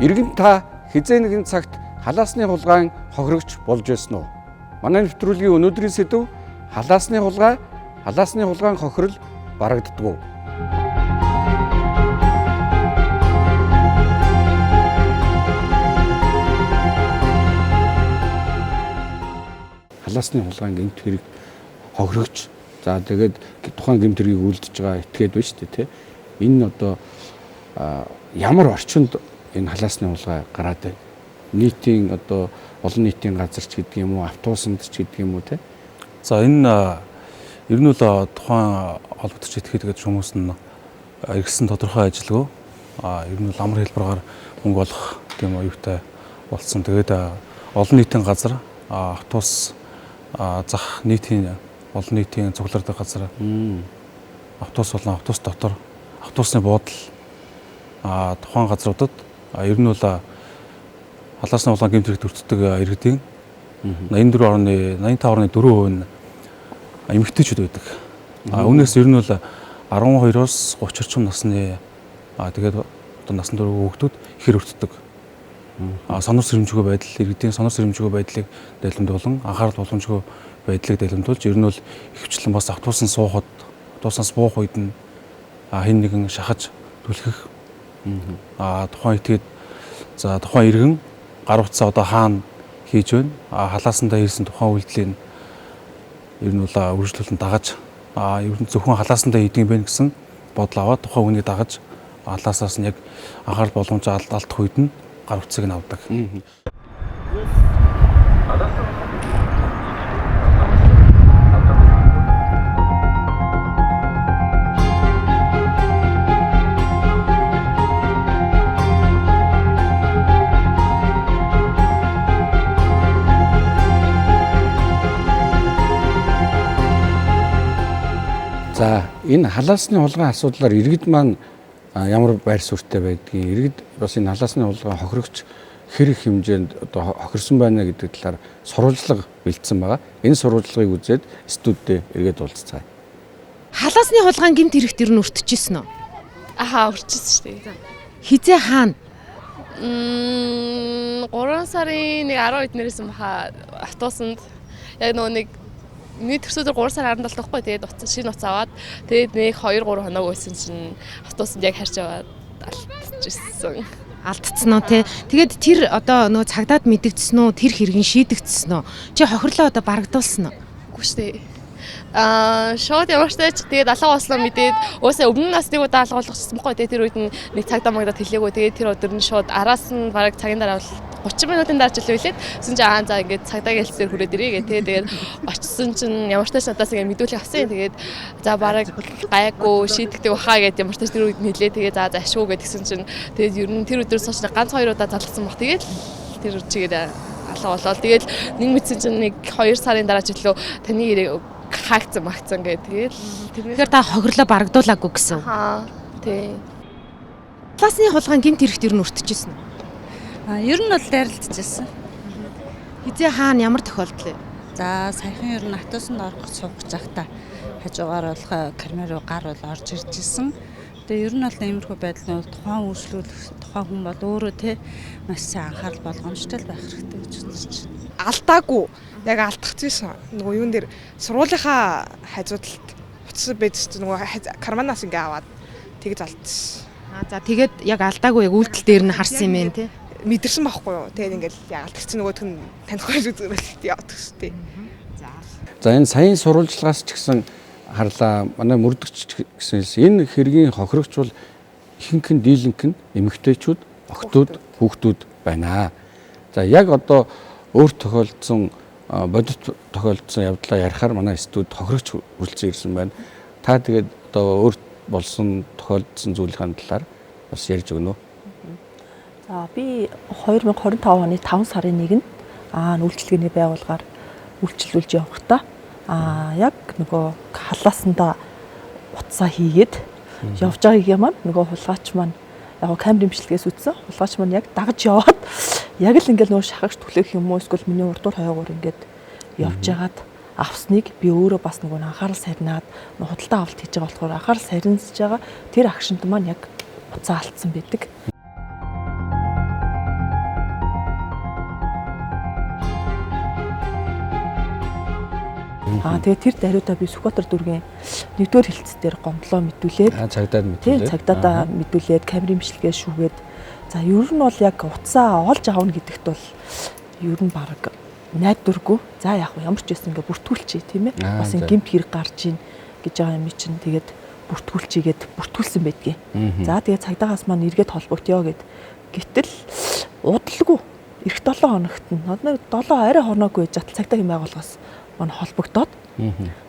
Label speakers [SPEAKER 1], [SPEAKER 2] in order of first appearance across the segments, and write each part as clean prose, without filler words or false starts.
[SPEAKER 1] Иргэн та хэзээ нэгэн цагт халаасны хулгайн хохирогч болж байсан уу? Манай нэвтрүүлгийн өнөөдрийн сэдэв халаасны хулгай, халаасны хулгайн хохирол барагддаггүй. Халаасны хулгайн гэмт хэрэг хохирогч, за тэгээд тухайн гэмт хэргийг үйлдэж байгаа этгээд байна шүү дээ, тий. Энэ одоо ямар орчинд энэ халаасны хулгай гараад байна? Нийтийн одоо олон нийтийн газар ч гэдэг юм уу, автобусанд ч гэдэг юм уу, тий.
[SPEAKER 2] За энэ ер нь бол тухайн холбогдож этгээд гэдэг хүмүүс нь эргэсэн тодорхой ажилгүй. Ер нь бол амар хэлбэрээр мөнгө олох тийм оюутай болсон. Тэгээд олон нийтийн газар, автобус зах, нийтийн олон нийтийн цуглардаг газар, автобус болон автобус дотор, автобусны буудал, тухайн газруудад ер нь бол халаасны хулгайн гэмт хэрэгт өртдөг иргэдийн 84.85.4% нь эмэгтэйчүүд байдаг. Үүнээс ер нь бол 12-оос 30 орчим насны тэгээд одоо насан турш хүүхдүүд ихээр өртдөг. Сонор сэрэмжгүй байдал, иргэдийн сонор сэрэмжгүй байдлыг далимдуулан, анхаарал боломжгүй байдлыг далимдуулж, ер нь бол ихэвчлэн бас автобусан суухад, автобусаас буух үед нь хэн нэгэн шахаж түлхэх. Тухайн этгээд за тухайн иргэн гар утсаа одоо хаана хийж байна? Халаасандаа хийсэн тухайн үйлдэлийг ер нь бол үргэлжлүүлэн дагаж, ер нь зөвхөн халаасандаа хийдэг юм байна гэсэн бодол аваад тухайн үнийг дагаж халаасаас нь яг анхаарал боломжоо алдах үед нь гар утсыг нь авдаг.
[SPEAKER 1] За энэ халаасны хулгайн асуудлаар иргэд маань ямар байр суурьтай байдгийг, иргэд бас энэ халаасны хулгайн хохирогч хэр их хэмжээнд одоо хохирсон байна гэдэг талаар сурвалжлага бэлдсэн байгаа. Энэ сурвалжлагыг үзээд студидээ эргээд уулзцгаая.
[SPEAKER 3] Халаасны хулгайн гэмт хэрэгт ер нь өртөжсэн үү?
[SPEAKER 4] Аха, өртөжсөн шүү дээ.
[SPEAKER 3] Хизээ хаана?
[SPEAKER 4] 3 сарын нэг 12 нэрсэн баха автобусанд яг нөгөө нэг миний төрсөдөр 3 сарын 17 байхгүй, тэгээд утас шинэ утас аваад тэгээд нэг 2 3 хоног байсан чинь автобусанд яг харж аваад алдчихсан.
[SPEAKER 3] Алдцсан уу те? Тэгээд тэр одоо нөгөө цагдаад мэдэгдсэн үү? Тэр хэрэг нь шийдэгдсэн үү? Чи хохирлоо одоо барагдуулсан уу?
[SPEAKER 4] Үгүй шүү дээ. Шууд ямар ч тач тэгээд алга болсноо мэдээд уусаа өмнө нас нэг удаа алга болгочихсон байхгүй, тэгээд тэр үед нь нэг цагдаа магдаад хэлээгүй, тэгээд тэр өдөр нь шууд араас нь бараг цагийн дараа бол 30 минутын дараа ч үлээд гэсэн чинь аа за ингээд цагдаагийн хэлцээр хүрээд ирээ гэх, тэгээд очсон чинь ямар ч тач надаас ингээд мэдүүлэг авсан, тэгээд за бараг гайгүй шийдэгдэг баха гэд ямар ч тач тэр үед нь хэлээ, тэгээд за ашгүй гэдгсэн чинь тэгээд ер нь тэр өдрөөс хойш ганц хоёр удаа залгасан баг, тэгээд тэр чигээр алга болоод тэгээд нэг мэдсэн чинь нэг 2 сарын дараа ч илүү таны ирээ хаагдсан магцсан гэх, тэгээд
[SPEAKER 3] тэгэхээр та хохирлоо барагдуулаагүй гэсэн.
[SPEAKER 4] Аа тий.
[SPEAKER 3] Халаасны хулгайн гэмт хэрэгт ер нь өртөжсэн үү?
[SPEAKER 5] Ер нь бол дайралтжсэн.
[SPEAKER 3] Хизээ хаана ямар тохиолдол вэ?
[SPEAKER 5] За саяхан ер нь автобусанд орох гэж суух гэж байхдаа хажуугаар болох камер руу гар бол орж ирж исэн. Тэгээ ер нь бол иймэрхүү байдал нь бол тухайн үйлчлүүлэх тухайн хүн бол өөрөө те маш сайн анхаарал болгоомжтой байх хэрэгтэй гэж үзэж байна.
[SPEAKER 6] Алдаагүй. Яг алдчихсан. Нөгөө юун дээр сургуулийнхаа хажуудалд утас байж нөгөө карманаас ингээ аваад тэгж алдсан.
[SPEAKER 3] За тэгээд яг алдаагүй яг үйлдэл дээр нь харсан юм байна те.
[SPEAKER 6] Мэдэрсэн байхгүй юу. Тэгээд ингээл яг алдчихсан нөгөөх нь танихгүй зүгээрэл явдаг шүү дээ.
[SPEAKER 1] За энэ саяын сурвалжлагаас ч гэсэн харлаа, манай мөрдөгч гэсэн хэлсэн. Энэ хэргийн хохирогч бол ихэнх нь дийлэнх нь эмэгтэйчүүд, охтууд, хүүхдүүд байна. За яг одоо өөр тохиолдсон бодит тохиолдсон явдлаа ярихаар манай студ хохирогч хүрэлцэн ирсэн байна. Та тэгээд одоо өөр болсон тохиолдсон зүйлийн талаар бас ярьж өгнө үү?
[SPEAKER 7] За би 2025 оны 5 сарын 1-нд үйлчилгээний байгууллагаар үйлчилүүлж явахдаа яг нөгөө халаасандаа утсаа хийгээд явж байгааг маань нөгөө хулгайч маань яг камерын бичлэгээс үзсэн. Хулгайч маань яг дагаж яваад яг л ингээл нөгөө шахагч түлэх юм уу эсвэл миний урдуур хойгуур ингээд явж байгаад авсныг би өөрөө бас нөгөө анхаарал сарнаад худалдаа авалт хийж байгаа болохоор анхаарал сарниж байгаа тэр агшинт маань яг утсаа алдсан байдаг. Аа тэгээд тэр даруйдаа би Сүхбаатар дүүргийн 1-р хилцээ дээр гомдлоо мэдүүлээд
[SPEAKER 1] цагдаад мэдүүлээд
[SPEAKER 7] цагдаа мэдүүлээд камерын бичлэгээ шүүгээд за ер нь бол яг утсаа олж авна гэдэгт бол ер нь баг найдваргүй. За яг ямар ч байсан ингээ бүртгүүлчихье тийм ээ. Бас ингээ гэмт хэрэг гарч ийн гэж байгаа юм чинь тэгээд бүртгүүлчихгээд бүртгүүлсэн байдгийг. За тэгээд цагдаагаас маань эргээд холбогдъё гэд. Гэтэл удалгүй эх 7 хоногт нь нэг 7 арай хоноогүй байж атал цагдаагийн байгууллагаас маань холбогдоод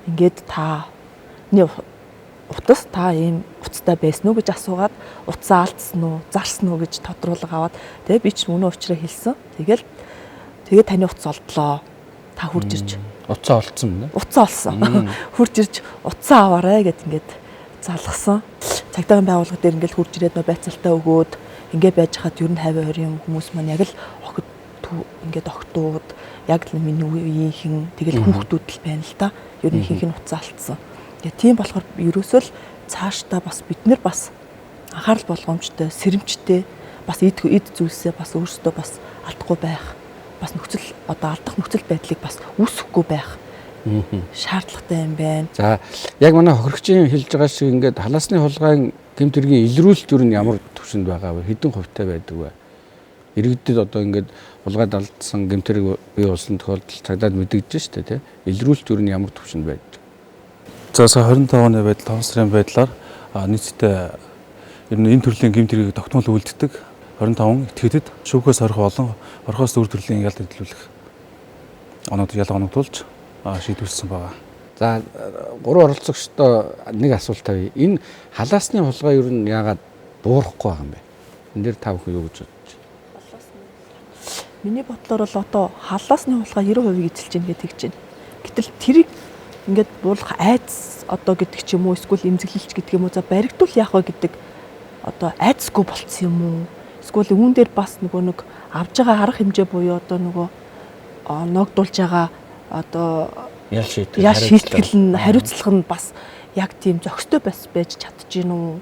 [SPEAKER 7] ингээд таны утас та ийм утастай байсан уу гэж асуугаад утсаа алдсан уу, зарсан уу гэж тодруулга аваад тэгээ би ч үнэн учраа хэлсэн. Тэгэл тэгээ таны утас олдлоо. Та хурж ирж
[SPEAKER 1] утсаа олдсон юм да.
[SPEAKER 7] Утсаа олсон. Хурж ирж утсаа аваарэ гэд ингээд залгасан. Цагдаагийн байгууллага дээр ингээд хурж ирээд нөө байцаалтаа өгөөд ингээд байж хаад ер нь 50 20 хүмүүс маань яг л охид ингээд охтууд яг л миний үеийнхэн тэгэл хүүхдүүд л байна л да. Ер нь ихэнх нь утсаа алдсан. Тэгээ тийм болохоор ерөөсөө л цаашдаа бас бид нар бас анхаарал болгоомжтой, сэрэмжтэй бас эд зүйлсээ бас өөрсдөө бас алдахгүй байх. Бас нөхцөл одоо алдах нөхцөл байдлыг бас үүсэхгүй байх шаардлагатай юм байна.
[SPEAKER 1] За яг манай хохирогчийн хэлж байгаа шиг ингээд халаасны хулгайн гэмт хэргийн илрүүлэлт юу нь ямар түвшинд байгаа вэ? Хэдэн хувьтай байдаг вэ? Иргэдэд одоо ингээд хулгайд алдсан гэмт хэрэг бий болсон тохиолдолд цагдаад мэдэгдэж штэ тий. Илрүүлэлт юу нь ямар түвшинд байдаг?
[SPEAKER 2] За сая 25 оны байдал 5 сарын байдлаар нийтдээ ер нь энэ төрлийн гэмт хэргийг тогтмол үйлддэг 25 этгээдэд шүүхээс хорих болон хорхоос үр төрлийн ялд эдлүүлэх оноод ялга оногдуулж шийдвэрлсэн байгаа.
[SPEAKER 1] За гурван оролцогчдоо нэг асуулт тавья. Энэ халаасны хулгай ер нь яагаад буурахгүй байгаа юм бэ? Энэ дээр та бүхэн юу гэж бодож байна?
[SPEAKER 7] Миний бодлоор бол одоо халаасны хулгай 90% эзэлж байна гэж тэгж байна. Гэтэл тэрийг ингээд буулгах айдас одоо гэдэг ч юм уу эсвэл эмзэглэлч гэдэг юм уу за баригдвал яах вэ гэдэг одоо айдасгүй болцсон юм уу? Эсвэл үүн дээр бас нөгөө нэг авж байгаа арга хэмжээ буюу одоо нөгөө ногдуулж байгаа одоо
[SPEAKER 1] ял
[SPEAKER 7] шийтгэл нь хариуцлага нь бас яг тийм зохистой бас байж чадж гин үү?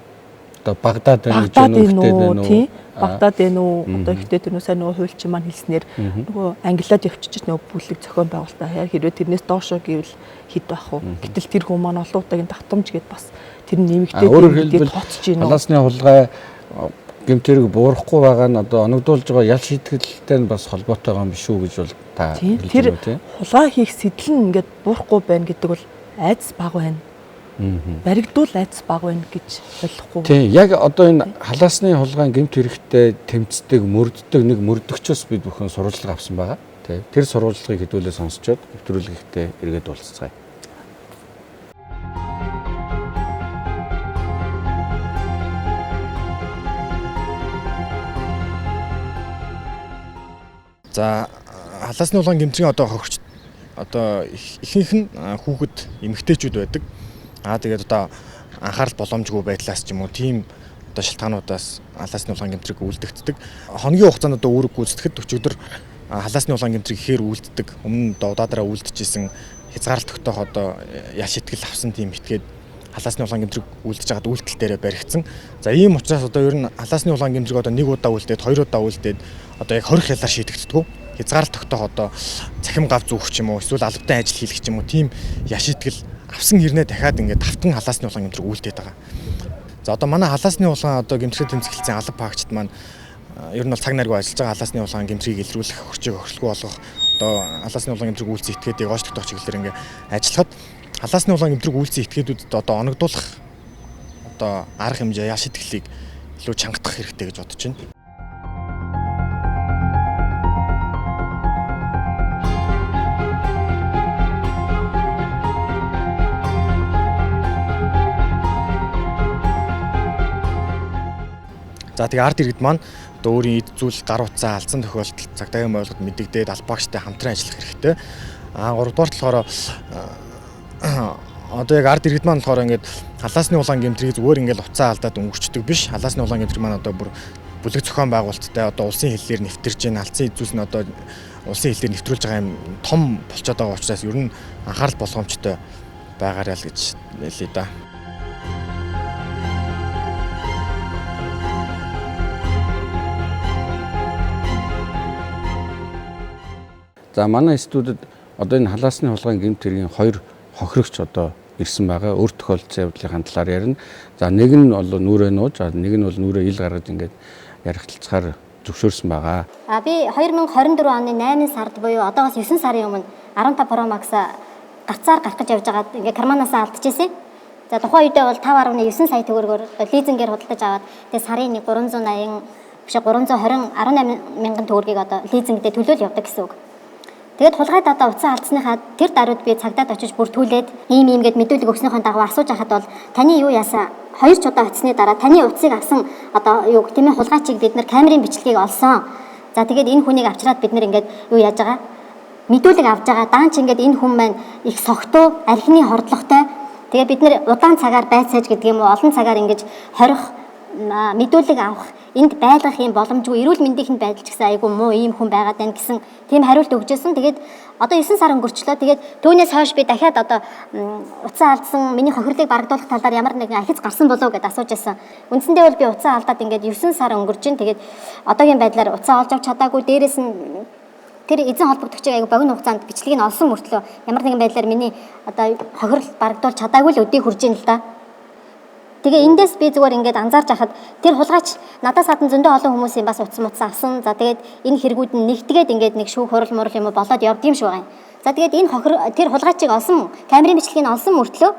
[SPEAKER 1] Одоо Багдад байна гэж байна үү?
[SPEAKER 7] Багдад байна уу? Одоо ихтэй тэр нөө сайн нөгөө хуульчин маань хэлснээр нөгөө англиад явчихж нөгөө бүлэг зохион байгуулалтаа хаяа хэрвээ тэрнээс доошоо гэвэл хэд байх вэ? Гэтэл тэр хүн маань олон удаагийн давтамж гээд бас тэр нэмэгдээд
[SPEAKER 1] хэлбэл тооцож гин үү? Халаасны хулгай гэмт хэрэг буурахгүй байгаа нь одоо оногдуулж байгаа ял шийтгэлтэй нь бас холбоотой байгаа юм биш үү гэж бол та хэлж байна тийм.
[SPEAKER 7] Хулгай хийх сэтэл нь ингээд буурахгүй байна гэдэг бол айдас бага байна. Баригдуул айдас бага байна гэж ойлгохгүй.
[SPEAKER 1] Тийм, яг одоо энэ халаасны хулгайн гэмт хэрэгтэй тэмцдэг, мөрддөг нэг мөрдөгчөөс бид бүхэн сурвалжлага авсан байгаа. Тийм. Тэр сурвалжлагыг хэдүүлээ сонсчоод нэвтрүүлэгтээ эргээд уулзцгаая.
[SPEAKER 8] За халаасны хулгайн гэмтрийн одоо хохирч одоо ихэнх нь хүүхэд эмэгтэйчүүд байдаг. Аа тэгээд одоо анхаарал боломжгүй байдлаас ч юм уу тийм одоо шалтгаануудаас халаасны хулгайн гэмтрийг үйлдэгддэг. Хоногийн хугацаанд одоо үүрэг гүйцэтгэхэд өчигдөр халаасны хулгайн гэмтрийг ихээр үйлддэг. Өмнө нь одоо удаадараа үйлдэжсэн хязгаарлалт тогтоох одоо ял шитгэл авсан тийм этгээд халаасны хулгайн гэмтрийг үйлдэж байгаад үйлдэл дээрээ баригдсан. За ийм учраас одоо ер нь халаасны хулгайн гэмтрийг одоо нэг удаа үйлдээд, хоёр удаа үйлдээд одоо яг 20 ялаар шийдэгддэг. Хязгаарлалт тогтоох одоо цахим гав зүүх ч юм уу эсвэл албатай ажил хийх ч юм уу тийм яшитгэл авсан хэрнээ дахиад ингээд тавтан халаасны хулгайн гэмтрийг үйлдээд байгаа. За одоо манай халаасны хулгайн одоо гэмтрийн тэмцгэлцэн алба паагчд маань ер нь бол цаг наргүй ажиллаж байгаа халаасны хулгайн гэмтрийг илрүүлэх, хөрчийг хохирлгүй болгох одоо халаасны хулгайн гэмтрийг үйлдсэн этгээдийг оож тогтоох чиглэлээр ингээд ажиллахад халаасны хулгайн гэмтрийг үйлдсэн этгээдүүдэд одоо оногдуулах одоо арга хэмжээ ял шитгэлийг илүү чангатгах хэрэгтэй гэж бодож байна. За тэгээ ард иргэд маань одоо өөрийн эд зүйл гар утсаа алдсан тохиолдолд цагдаагийн байгууллагад мэдэгдээд албаагчтай хамтран ажиллах хэрэгтэй. А гуравдугаар болохоор одоо яг ард иргэд маань болохоор ингээд халаасны хулгайн гэмтрийг зүгээр ингээд утсаа алдаад өнгөрчдөг биш. Халаасны хулгайн гэмтрийг маань одоо бүр бүлэг зохион байгуулалттай одоо улсын хэллээр нэвтэрж гин алдсан эд зүйлс нь одоо улсын хэллээр нэвтрүүлж байгаа юм том болчиход байгаа учраас ер нь анхаарал болгоомжтой байгаарай л гэж хэлье да.
[SPEAKER 1] За манай студид одоо энэ халаасны хулгайн гэмт хэргийн хоёр хохирогч одоо ирсэн байгаа. Өөр тохиолдсон явдлын талаар ярина. За нэг нь бол нүрээ нууж, нэг нь бол нүрээ ил гаргаж ингээд ярихталцахаар зөвшөөрсөн байгаа.
[SPEAKER 9] А би 2024 оны 8 сард буюу одоогоос 9 сарын өмнө 15 Pro Max гацаар гарах гэж явж байгаад ингээд карманаасаа алдчихсэн. За тухайн үедээ бол 5.9 сая төгрөгөөр лизингээр худалдаж аваад тэгээ сарын 380 биш 320 18 мянган төгрөгийг одоо лизингдээ төлөөл явдаг гэсэн үг. Тэгээд хулгайд одоо утсаа алдсныхаа тэр даруйд би цагдаад очиж бүртгүүлээд ийм ийм гэд мэдүүлэг өгснийхэн дагуу асууж хахад бол таны юу яасан хоёр ч удаа очсны дараа таны утсыг авсан одоо юу гэх тийм ээ хулгайчийг бид нар камерын бичлэгийг олсон. За тэгээд энэ хүнийг авчираад бид нар ингээд юу яаж байгаа мэдүүлэг авч байгаа. Даан ч ингээд энэ хүн маань их согтуу, архины хордлоготой. Тэгээ бид нэр удаан цагаар байцааж гэдэг юм уу олон цагаар ингэж хорих мэдүүлэг авах энд байлгах юм боломжгүй эрүүл мэндийн байдал ч гэсэн айгүй муу ийм хүн байгаад байна гэсэн тийм хариулт өгчээсэн. Тэгээд одоо 9 сар өнгөрчлөө. Тэгээд түүнээс хойш би дахиад одоо утсаа алдсан миний хохирлыг барагдуулах талаар ямар нэгэн ахиц гарсан болов уу гэдээ асууж байсан. Үндсэндээ бол би утсаа алдаад ингээд 9 сар өнгөрч чинь. Тэгээд одоогийн байдлаар утсаа олж авч чадаагүй. Дээрээс нь тэр эзэн холбогдогчийг айгүй богино хугацаанд бичлэгийг нь олсон мөртлөө ямар нэгэн байдлаар миний одоо хохирол барагдуулж чадаагүй л өдийг хүрж ийн л да. Тэгээ эндээс би зүгээр ингээд анзаарч хахад тэр хулгайч надаас гадна зөндөө олон хүмүүсийн бас утас мутас авсан. За тэгээд энэ хэрэгүүд нь нэгтгээд ингээд нэг шүүх хурал мурал юм уу болоод явд юм шиг байгаа юм. За тэгээд энэ хохир тэр хулгайчийг олсон камерын бичлэгийг олсон мөртлөө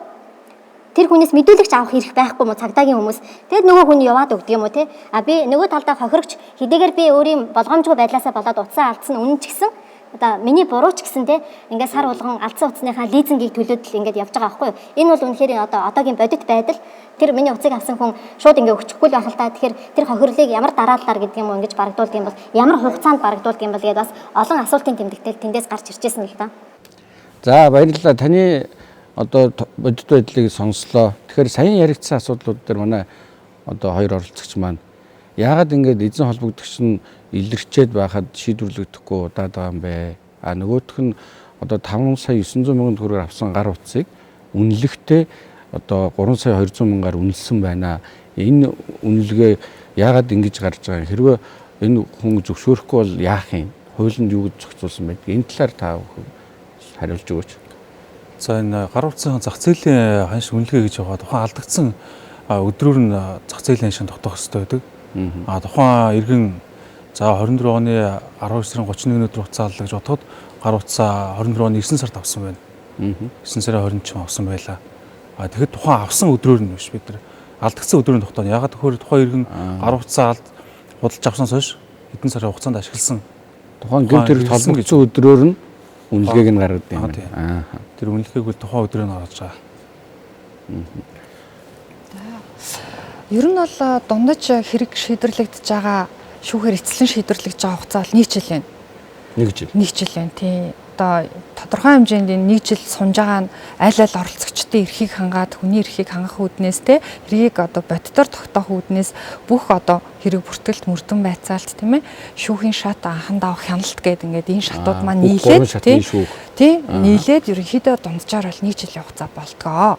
[SPEAKER 9] тэр хүнээс мэдүүлэгч авах эрх байхгүй мó цагдаагийн хүмүүс. Тэгээд нөгөө хүн яваад өгдөг юм уу те. А би нөгөө талдаа хохирогч хэдийгээр би өөрийн болгоомжгүй байдлаасаа болоод утсаа алдсан үнэн ч гэсэн одоо миний буруу ч гэсэн те ингээд сар болгон алдсан утасныхаа лизингийг төлөөд л ингээд явж байгаа байхгүй юу. Энэ бол үнэхээр одоо одоогийн бодит байдал. Тэр миний утсыг авсан хүн шууд ингээд өгчихгүй л байх л та. Тэгэхээр тэр хохирлыг ямар дараалалаар гэдэг юм уу ингэж барагдуулдаг юм бол ямар хугацаанд барагдуулдаг юм бол гэдээ бас олон асуултын тэмдэгтэл тэндээс гарч иржсэн л да.
[SPEAKER 1] За баярлалаа. Таны одоо бодит байдлыг сонслоо. Тэгэхээр саяхан яригдсан асуудлууд дээр манай одоо хоёр оролцогч маань яагаад ингэж эзэн холбогдогч нь илэрчээд байхад шийдвэрлэгдэхгүй удаад байгаа юм бэ? А нөгөөх нь одоо 5 сая 900 мянган төгрөгөөр авсан гар утсыг үнэлэхдээ одоо 3 сая 200 мянгаар үнэлсэн байна. Энэ үнэлгээ яагаад ингэж гарч байгаа юм? Хэрвээ энэ хүн зөвшөөрөхгүй бол яах юм? Хуулинд юу гэж зохицуулсан байдаг? Энэ талаар та хариулж өгөөч.
[SPEAKER 2] За энэ гар утсын зах зээлийн ханш үнэлгээ гэж байгаа. Тухайн алдагдсан өдрөөр нь зах зээлийн ханшин тогтоох ёстой байдаг. А тухайн иргэн за 24 оны 12 сарын 31-ний өдөр утсаа аллаа гэж бодоход гар утсаа 24 оны 9 сард авсан байна. 9 сарын 20-нд ч юм авсан байлаа. А тэгэхэд тухайн авсан өдрөөр нь биш бид нар алдагдсан өдрөөр нь тогтооно. Ягаад гэвэл тухайн иргэн гар утсаа худалдаж авснаас хойш хэдэн сарын хугацаанд ашигласан.
[SPEAKER 1] Тухайн гэмт хэрэг холбогдсон өдрөөр нь үнэлгээг нь гаргадаг юм байна.
[SPEAKER 2] Тэр үнэлгээг бол тухайн өдрөөр нь гаргаж байгаа.
[SPEAKER 10] Ер нь бол дундаж хэрэг шийдвэрлэгдэж байгаа шүүхээр эцлэн шийдвэрлэгдэж байгаа хугацаа бол 1 жил байна.
[SPEAKER 1] 1 жил.
[SPEAKER 10] 1 жил байна тий. Одоо тодорхой хэмжээнд энэ 1 жил сунж байгаа нь аль аль оролцогчдын эрхийг хангаад хүний эрхийг хангах үүднээс те хэргийг одоо боддоор тогтоох үүднээс бүх одоо хэрэг бүртгэлт мөрдөн байцаалт тийм ээ шүүхийн шат анхан давах хяналт гэдэг ингээд энэ шатууд маань нийлээд тий нийлээд ерөнхийдөө дунджаар бол 1 жилийн хугацаа болдгоо.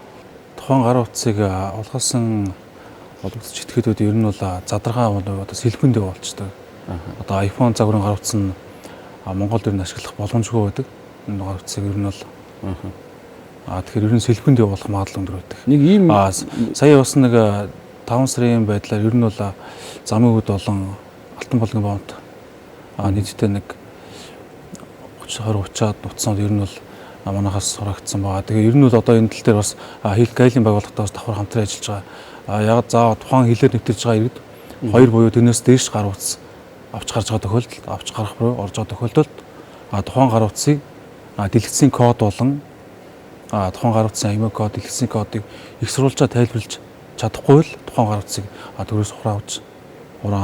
[SPEAKER 2] Тухайн гар утсыг олгосон холбогдож итгэдүүд ер нь бол задаргаа одоо сэлбэндээ болчдөг. Одоо iPhone загварын гар утас нь Монголд ер нь ашиглах боломжгүй байдаг. Энэ гар утсыг ер нь бол тэгэхээр ер нь сэлбэндээ болох магадлал өндөр байдаг.
[SPEAKER 1] Нэг ийм
[SPEAKER 2] сая бас нэг 5 сарын байдлаар ер нь бол замын үд болон алтан болгон бомбт нийтдээ нэг 30 20 30-аад утсанд ер нь бол манахаас сурагдсан байгаа. Тэгээ ер нь бол одоо энэ тал дээр бас хийх гайлын байгууллагатаас давхар хамтран ажиллаж байгаа. Яг за тухайн хилээр нэвтэрж байгаа иргэд хоёр буюу тэрнээс дээш гар утас авч гарч байгаа тохиолдолд авч гарах буюу орж байгаа тохиолдолд тухайн гар утсыг дэлгэцийн код болон тухайн гар утсын аймаг код, дэлгэцийн кодыг их сурвалжаа тайлбарлаж чадахгүй л тухайн гар утсыг төрөөс хуран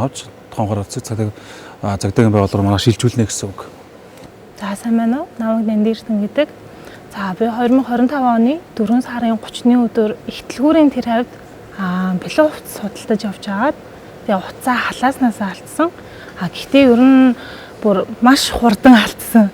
[SPEAKER 2] авч тухайн гар утсыг цагдаагийн байгууллагаар манай шилжүүлнэ гэсэн үг.
[SPEAKER 11] За сайн байна уу? Намайг Нандирсэн гэдэг. За би 2025 оны 4 сарын 30-ны өдөр Ихтлгүүрийн тэр хавьд бэлэн хувцас худалдаж явж байгаад тэгээ утсаа халааснаас алдсан. Гэхдээ ер нь бүр маш хурдан алдсан.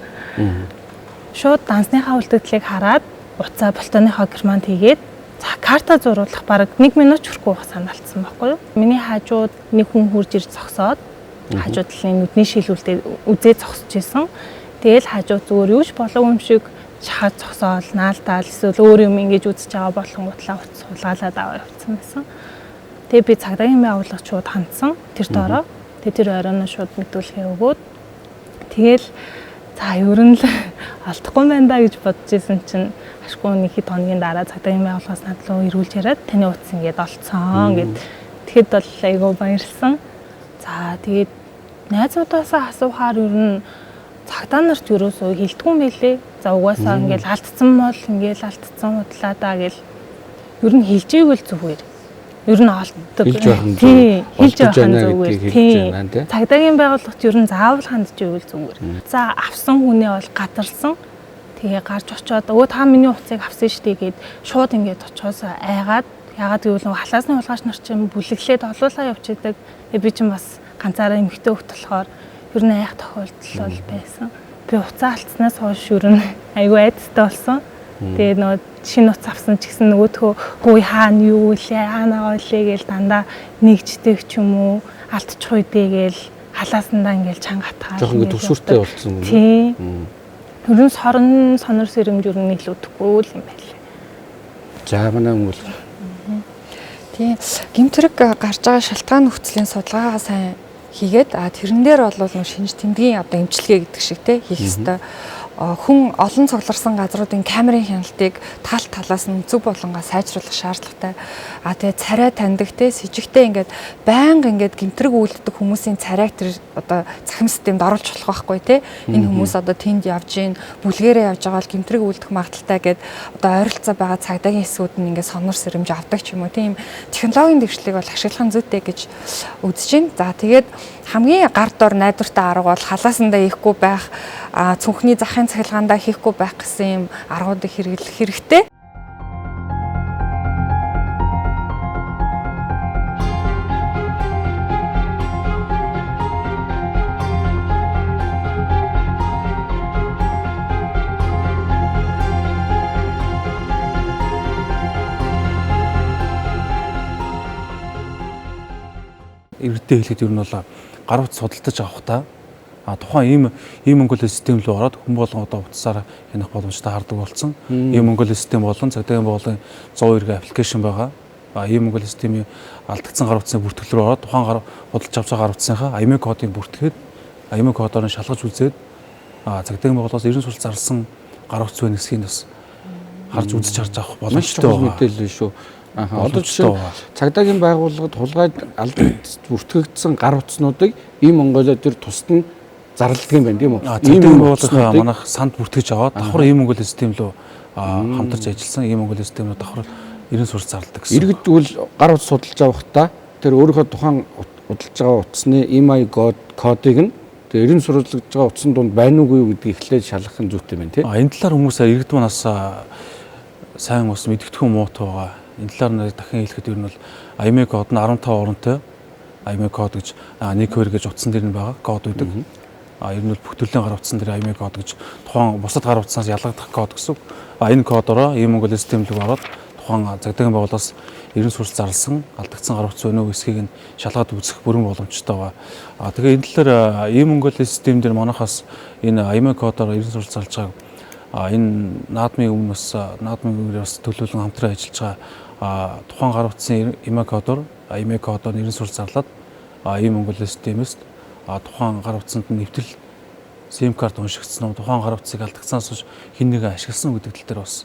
[SPEAKER 11] Шууд дансныхаа үлдэгдлийг хараад утсаа болтооныхоо германд хийгээд за карта зуруулах бараг 1 минут ч хүрэхгүй хугацаанд алдсан байхгүй юу? Миний хажууд нэг хүн хурж ирж зогсоод хажуу талын нүдний шилүүлтээ үзээ зогсож исэн. Тэгэл хажуу зүгээр юу ч болоогүй юм шиг шахаад зогсоол, наалдаал эсвэл өөр юм ингэж үзэж байгаа болонгуутлаа утас хулгаалаад аваа явцсан байсан. Тэгээ би цагдаагийн байгууллагч шууд хандсан тэр доороо. Тэгээ тэр оройн шууд мэдүүлгээ өгөөд тэгэл за ер нь л олдохгүй байна да гэж бодож исэн чинь ашгүй нэг хэд хоногийн дараа цагдаагийн байгууллагаас над руу ирүүлж яриад таны утас ингээд олцсон гэд. Тэгэхэд бол айгүй баярлсан. За тэгээд найзуудаасаа асуухаар ер нь цагдаа нарт ерөөсөө хилдэггүй юм байлээ. За угаасаа ингээл алдсан бол ингээл алдсан худлаа даа гэл ер нь хилжээгүй л зүгээр. Ер нь олддог.
[SPEAKER 1] Хилж байх нь зүгээр.
[SPEAKER 11] Хилж байх нь зүгээр. Тийм. Цагдаагийн байгууллагт ер нь заавал хандж ивэл зүгээр. За авсан хүнээ бол гадарлсан. Тэгээ гарч очиод өө та миний утсыг авсан шүү дээ гэд шууд ингээд очихоос айгаад ягаад гэвэл нөгөө халаасны хулгайч нар чинь бүлэглээд олуулаа явчихдаг. Тэгээ би чинь бас ганцаараа эмэгтэй хөлт болохоор ер нь айх тохиолдол бол байсан. Би утсаа алдснаас хойш ер нь айгүй айдастай болсон. Тэгээ нөгөө шинэ утас авсан ч гэсэн нөгөөдхөө хөөе хаана юу үлээ хаанагаа үлээ гээл дандаа нэгждэг ч юм уу алдчих үедээ гээл халаасандаа ингээл чанга хатгаа.
[SPEAKER 1] Жохон ингэ төвшөртэй болсон юм уу?
[SPEAKER 11] Тийм. Ер нь сорон сонор сэрэмж ер нь илүүдэхгүй л юм байлээ.
[SPEAKER 1] За манай өнгөл.
[SPEAKER 10] Тийм. Гэмтрэг гарч байгаа шалтгаан нөхцөлийн судалгаагаа сайн хийгээд тэрэн дээр бол шинж тэмдгийн одоо эмчилгээ гэдэг шиг те хийх ёстой. Хүн олон цугларсан газруудын камерын хяналтыг тал талаас нь зөв болонгаа сайжруулах шаардлагатай. Тэгээ царай таньдаг те сэжигтэй ингээд байнга ингээд гэмтрэг үйлддэг хүмүүсийн царайг тэр одоо цахим системд оруулж болох байхгүй те. Энэ хүмүүс одоо тэнд явж гин бүлгээрээ явж байгаа бол гэмтрэг үйлдэх магадaltaй гэд одоо ойролцоо байгаа цагдаагийн хэсгүүд нь ингээд сонор сэрэмж авдаг ч юм уу. Тийм технологийн дэвшлиг бол ашиглах нь зүйтэй гэж үзэж байна. За тэгээд хамгийн гар дор найдвартай арга бол халаасандаа хийхгүй байх, цүнхний захын цахилгаандаа хийхгүй байх гэсэн юм аргуудыг хэрэглэх хэрэгтэй.
[SPEAKER 2] Иргэдээ хэлэхэд ер нь бол гар утас судалдаж авахдаа тухайн ийм Монгол систем рүү ороод хүн болгон одоо утсаараа хянах боломжтой хардаг болсон. Ийм Монгол систем болон цагдаагийн байгууллагын 102 аппликейшн байгаа. Ийм Монгол системийн алдагдсан гар утасны бүртгэл рүү ороод тухайн гар худалдаж авч байгаа гар утасныхаа IMEI кодыг бүртгээд IMEI кодоор нь шалгаж үзээд цагдаагийн байгууллагаас 90 сурал зарласан гар утас байна гэсгийг бас харж үзэж харж авах боломжтой
[SPEAKER 1] байгаа. Мэдээлэл шүү. Одоо жишээ цагдаагийн байгууллагад хулгайд алдагдсан бүртгэгдсэн гар утаснуудыг ийм Монголио дээр тусад нь зарладаг юм байна тийм үү?
[SPEAKER 2] Ийм байгууллага манайх санд бүртгэж аваад давхар ийм Монгол систем рүү хамтарч ажилласан ийм Монгол систем рүү давхар 90 сурч зарладаг гэсэн.
[SPEAKER 1] Иргэд тэгвэл гар утас судалж авахдаа тэр өөрийнхөө тухайн худалдаж байгаа утасны IMEI кодыг нь тэр 90 сурвалжлагдж байгаа утсан дунд байна уугүй юу гэдгийг эхлээд шалгах нь зүйтэй байна тийм.
[SPEAKER 2] Энэ талаар хүмүүс иргэд манаас сайн бас мэдгэдэггүй муутай байгаа. Энэ талаар дахин хэлэхэд ер нь бол IMEI код нь 15 оронтой IMEI код гэж 1 2 гэж утсан дээр нь байгаа код байдаг. Ер нь бол бүх төрлийн гар утсан дээр IMEI код гэж тухайн бусад гар утсаас ялгагдах код гэсэн. Энэ кодороо ийм Монгол систем рүү ороод тухайн цагдаагийн байгууллагаас 90 сурч зарласан алдагдсан гар утас өнөө эсхийг нь шалгаад үзэх бүрэн боломжтой байгаа. Тэгээ энэ талаар ийм Монгол систем дээр манайхаас энэ IMEI кодоор 90 сурч зарлж байгааг энэ наадмын өмнө бас наадмын өмнө бас төлөөлөн хамтран ажиллаж байгаа тухайн гар утасны IMEI кодоор IMEI кодоор 90 сурч зарлаад ийм Монгол системээс тухайн гар утсанд нь нэвтрэл SIM карт уншигдсан уу, тухайн гар утсыг алдагдсанаас хойш хэн нэгэн ашигласан гэдэг тал дээр бас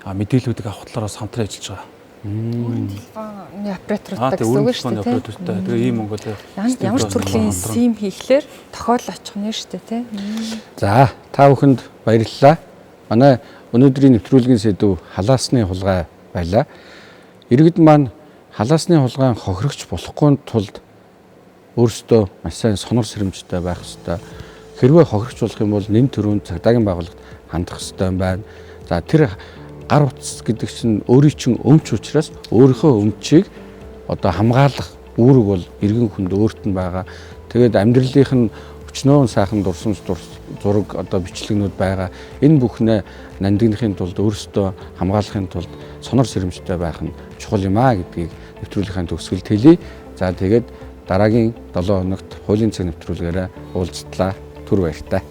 [SPEAKER 2] мэдээллүүдийг авах талаар бас хамтран ажиллаж байгаа.
[SPEAKER 10] Өөрийн телефоны операторуудтай гэсэн үг шүү дээ.
[SPEAKER 2] Оператортай. Тэгээ ийм Монгол
[SPEAKER 10] ямар төрлийн SIM хийхлээр тохиолдол очих нь шүү дээ, тий.
[SPEAKER 1] За, та бүхэнд баярлалаа. Манай өнөөдрийн нэвтрүүлгийн сэдэв халаасны хулгай байлаа. Иргэд маань халаасны хулгайн хохирогч болохгүй тулд өөрсдөө маш сайн сонор сэрэмжтэй байх ёстой. Хэрвээ хохирогч болох юм бол нэн төрөнд цагдаагийн байгууллагт хандах ёстой юм байна. За тэр гар утас гэдэг чинь өөрийн чинь өмч учраас өөрийнхөө өмчийг одоо хамгаалах үүрэг бол иргэн хүнд өөрт нь байгаа. Тэгээд амьдралынх нь өчнөөн сайхан дурсамж зураг одоо бичлэгнүүд байгаа. Энэ бүхнээ нандинхын тулд өөрсдөө хамгаалахын тулд сонор сэрэмжтэй байх нь чухал юм а гэдгийг нэвтрүүлгийнхаа төгсгөлд хэлье. За тэгээд дараагийн 7 хоногт хуулийн цаг нэвтрүүлгээрээ уулзтлаа. Түр баяртай.